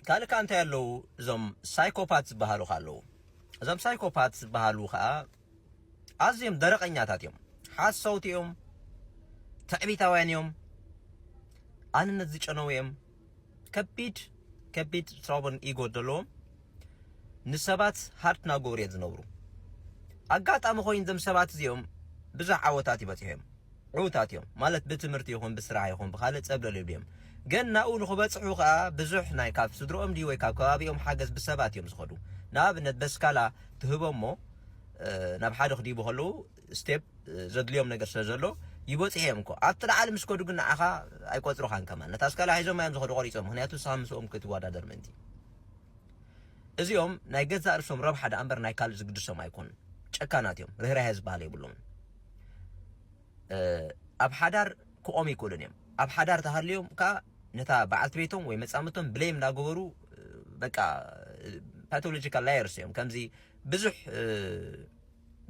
ካልእ ከዓ እንታይ ኣለዉ? እዞም ሳይኮፓት ዝበሃሉ ከዓ ኣለዉ። እዞም ሳይኮፓት ዝበሃሉ ከዓ ኣዝዮም ደረቐኛታት እዮም። ሓሰውቲ እዮም። ትዕቢታውያን እዮም። ኣንነት ዝጨነዉ እዮም። ከቢድ ከቢድ ትራውማን ኢጎ ዘለዎም፣ ንሰባት ሃርት እናገበሩ እዮም ዝነብሩ። ኣጋጣሚ ኮይኑ እዞም ሰባት እዚኦም ብዙሕ ዓወታት ይበፅሑ እዮም። ዕዉታት እዮም ማለት፣ ብትምህርቲ ይኹን ብስራሕ ይኹን ብካልእ ፀብለል ይብሉ እዮም። ግን ናብኡ ንክበፅሑ ከዓ ብዙሕ ናይ ካብ ስድርኦም ድዩ ወይ ካብ ከባቢኦም ሓገዝ ብሰባት እዮም ዝኸዱ። ንኣብነት በስካላ ትህቦ እሞ ናብ ሓደ ክድይቡ ከለዉ ስቴፕ ዘድልዮም ነገር ስለ ዘሎ ይበፅሑ እዮም እኮ። ኣብቲ ላዕሊ ምስ ከዱ ግን ንዓኻ ኣይቆፅሩኻን ከማን። ነታ ስካላ ሒዞም እዮም ዝኸዱ ቆሪፆም፣ ምክንያቱ ንስኻ ምስኦም ክትወዳደር ምእንቲ። እዚኦም ናይ ገዛእ ርእሶም ረብሓ ደኣ እምበር ናይ ካልእ ዝግድሶም ኣይኮኑን። ጨካናት እዮም። ርህራሄ ዝበሃል የብሎምን። ኣብ ሓዳር ክቆሙ ይክእሉን እዮም። ኣብ ሓዳር ተሃልዮም ከዓ ነታ በዓልቲ ቤቶም ወይ መፃምቶም ብሌም እናገበሩ፣ በቃ ፓቶሎጂካል ላየርስ እዮም። ከምዚ ብዙሕ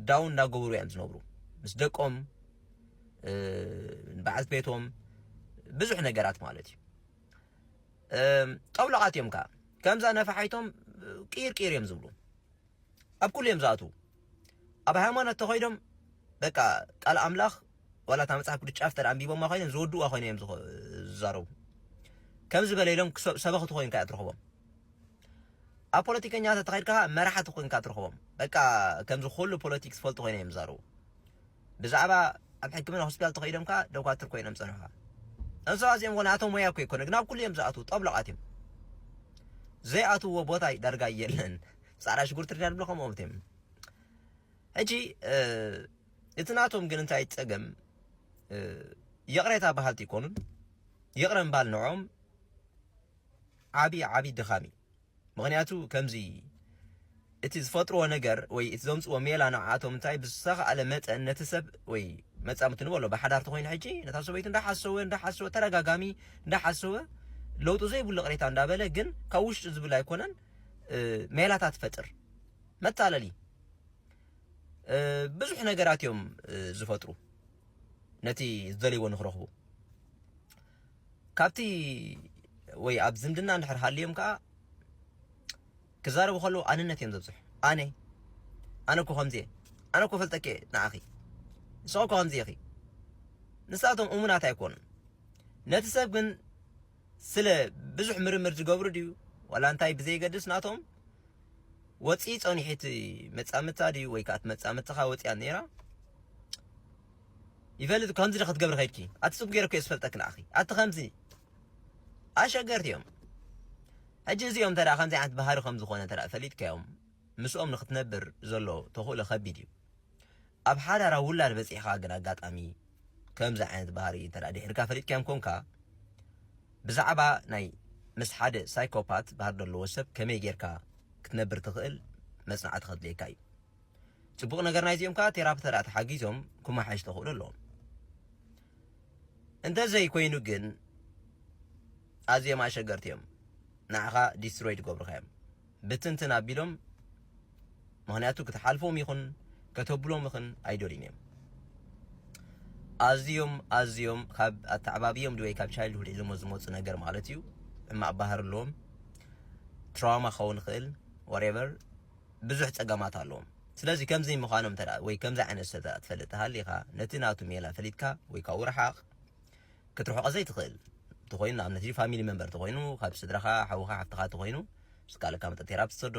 ዳውን እናገበሩ እዮም ዝነብሩ ምስ ደቆም፣ በዓልቲ ቤቶም፣ ብዙሕ ነገራት ማለት እዩ። ጠውለቓት እዮም ከዓ ከምዛ ነፋሒቶም ቂር ቂር እዮም ዝብሉ። ኣብ ኩሉ እዮም ዝኣትዉ። ኣብ ሃይማኖት ተኸይዶም በቃ ቃል ኣምላኽ ዋላ እታ መጽሓፍ ቅዱስ ጫፍ ተደኣ ኣንቢቦማ ኮይኖም ዝወድዋ ኮይኖም እዮም ዝኸ- ዝዛረቡ። ከም ዝበለ ኢሎም ክሰ- ሰበኽቲ ኮይንካ እያ ትረኽቦም። ኣብ ፖለቲከኛታት ተኸይድካ መራሕቲ ኮይንካ ትረኽቦም። በቃ ከምዚ ኩሉ ፖለቲክስ ዝፈልጡ ኮይኖም እዮም ዝዛረቡ። ብዛዕባ ኣብ ሕክምና ሆስፒታል ተኸይዶም ከዓ ደኳትር ኮይኖም ጸንሑኻ። እዞም እዚኦም እኮ ናቶም ሞያ እኮ ይኮነ፣ ግን ኣብ ኩሉ እዮም ዝኣትዉ፣ ጠብለቓት እዮም። ዘይኣትውዎ ቦታ ዳርጋ የለን። ጻዕዳ ሽጉርቲ ርዳ ንብሎ ከምኦም እዮም። ሕጂ እቲ ናቶም ግን እንታይ ጸገም፣ ይቕሬታ በሃልቲ ይኮኑን። ይቕረ ምባል ንዖም ዓቢ ዓቢ ድኻም እዩ። ምኽንያቱ ከምዚ እቲ ዝፈጥርዎ ነገር ወይ እቲ ዘምጽዎ ሜላ ንዓቶም እንታይ ብዝተኻእለ መጠን ነቲ ሰብ ወይ መጻምቲ ንበሎ ብሓዳር ተኾይኑ ሕጂ ነታ ሰበይቱ እንዳሓሰወ እንዳሓሰወ ተደጋጋሚ እንዳሓሰወ ለውጡ ዘይብሉ ቅሬታ እንዳበለ ግን ካብ ውሽጡ ዝብል ኣይኮነን ሜላታት ፈጥር መታለሊ ብዙሕ ነገራት እዮም ዝፈጥሩ ነቲ ዝደልይዎ ንክረኽቡ ካብቲ ወይ ኣብ ዝምድና እንድሕር ሃልዮም ከዓ ክዛረቡ ከለዉ ኣንነት እዮም ዘብፅሑ ኣነ ኣነ እኮ ከምዚ ኣነ እኮ ፈልጠኪ ንዓኺ ንስኻ እኮ ከምዚ ኢኺ ንሳቶም እሙናት ኣይኮኑን ነቲ ሰብ ግን ስለ ብዙሕ ምርምር ዝገብሩ ድዩ ዋላ እንታይ ብዘይገድስ ናቶም ወፂ ፀኒሑ እቲ መፃምታ ድዩ ወይ ከዓ እቲ መፃምትኻ ወፂያ ነይራ ይፈልጥ ከምዚ ዶ ክትገብሪ ከይድኪ ኣቲ ፅቡቅ ገይረ እኮ ዝፈልጠኪ ንዓኺ ኣቲ ከምዚ ኣሸገርቲ እዮም ሕጂ እዚኦም ተዳ ከምዚ ዓይነት ባህሪ ከም ዝኾነ ተዳ ፈሊጥካዮም ምስኦም ንክትነብር ዘሎ ተኽእሎ ከቢድ እዩ ኣብ ሓዳራ ውላድ በፂሕኻ ግን ኣጋጣሚ ከምዚ ዓይነት ባህሪ እንተ ድሕርካ ፈሊጥካዮም ኮንካ ብዛዕባ ናይ ምስ ሓደ ሳይኮፓት ባህር ዘለዎ ሰብ ከመይ ጌርካ ክትነብር ትኽእል መጽናዕቲ ከድልየካ እዩ። ጽቡቕ ነገር ናይዚኦም ከኣ ቴራፒ ተራ ተሓጊዞም ክመሓሽ ተኽእሎ ኣለዎም። እንተዘይ ኮይኑ ግን ኣዝዮም ኣሸገርቲ እዮም። ንዓኻ ዲስትሮይድ ገብሩኻ እዮም። ብትንትን ኣቢሎም ምኽንያቱ ክትሓልፎም ይኹን ከተብሎም ይኹን ኣይደልዩን እዮም። ኣዝዮም ኣዝዮም ካብ ኣተዓባብዮም ድወይ ካብ ቻይልድሁድ ሒዞሞ ዝመፁ ነገር ማለት እዩ። ሕማቕ ባህር ኣለዎም። ትራውማ ክኸውን ይኽእል ወሬቨር ብዙሕ ፀገማት ኣለዎም። ስለዚ ከምዚ ምዃኖም ተዳ ወይ ከምዚ ዓይነት ሰብ ተዳ ትፈልጥ ተሃሊኻ ነቲ ናቱ ሜላ ፈሊጥካ ወይ ካብኡ ርሓቕ ክትርሕቆ ዘይትኽእል እንተኾይኑ ንኣብነት ፋሚሊ መንበር እንተኾይኑ ካብ ስድራኻ ሓውኻ ሓፍትኻ እንተኾይኑ ምስ ካልእካ መጠ ቴራፕ ትሰዶ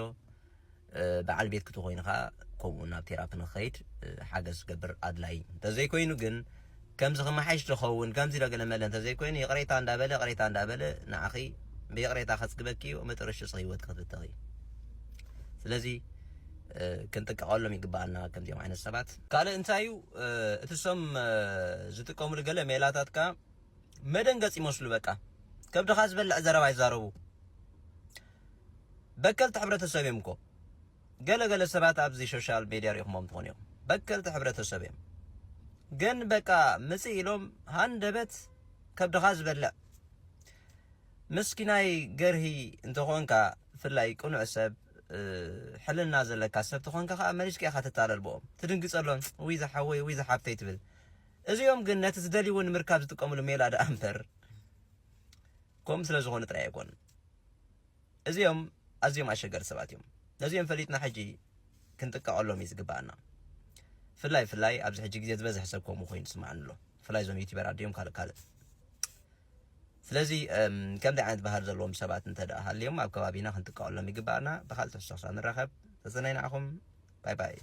በዓል ቤት ክትኾይኑ ከዓ ከምኡ ናብ ቴራፕ ንክኸይድ ሓገዝ ዝገብር ኣድላይ እንተዘይኮይኑ ግን ከምዚ ክመሓይሽ ዝኸውን ከምዚ ዶ ገለ መለ እንተዘይኮይኑ ይቕሬታ እንዳበለ ይቕሬታ እንዳበለ ንዓኺ ብይቕሬታ ከፅግበኪ መጠረሽስ ህይወት ክትብተኺ ስለዚ ክንጥንቀቐሎም ይግባኣና ከምዚኦም ዓይነት ሰባት ካልእ እንታይ እዩ እቲ ሰም ዝጥቀምሉ ገለ ሜላታት ከ መደንገጽ ይመስሉ በቃ ከብድኻ ዝበልዕ ዘረባ ይዛረቡ በከልቲ ሕብረተሰብ እዮም እኮ ገለ ገለ ሰባት ኣብዚ ሶሻል ሜድያ ሪኢኹሞም ትኾኑ እዮም በከልቲ ሕብረተሰብ እዮም ግን በቃ ምጽእ ኢሎም ሃንደበት ከብድኻ ዝበልዕ ምስኪናይ ገርሂ እንተኾንካ ብፍላይ ቅኑዕ ሰብ ሕልና ዘለካ ሰብ ተኾንካ ከዓ መሊስካ ኢኻ ትታለል ብኦም ትድንግጸሎም ውይ ዝሓወይ ውይ ዝሓብተይ ትብል እዚኦም ግን ነቲ ዝደልይዎ ንምርካብ ዝጥቀምሉ ሜላ ደኣ እምበር ከምኡ ስለ ዝኾነ ጥራይ ኣይኮኑን እዚኦም ኣዝዮም ኣሸገርቲ ሰባት እዮም። ነዚኦም ፈሊጥና ሕጂ ክንጥቀቐሎም እዩ ዝግባኣና። ፍላይ ፍላይ ኣብዚ ሕጂ ግዜ ዝበዝሕ ሰብ ከምኡ ኮይኑ ይስምዓኒ ኣሎ። ፍላይ እዞም ዩቲበር ኣዲኦም ካልእ ካልእ። ስለዚ ከምዚ ዓይነት ባህር ዘለዎም ሰባት እንተ ደኣ ሃልዮም ኣብ ከባቢና ክንጥቀቐሎም ይግባኣና። ብካልእ ትሕዝቶ ክሳብ ንራኸብ ተሰናይ ንዓኹም። ባይ ባይ።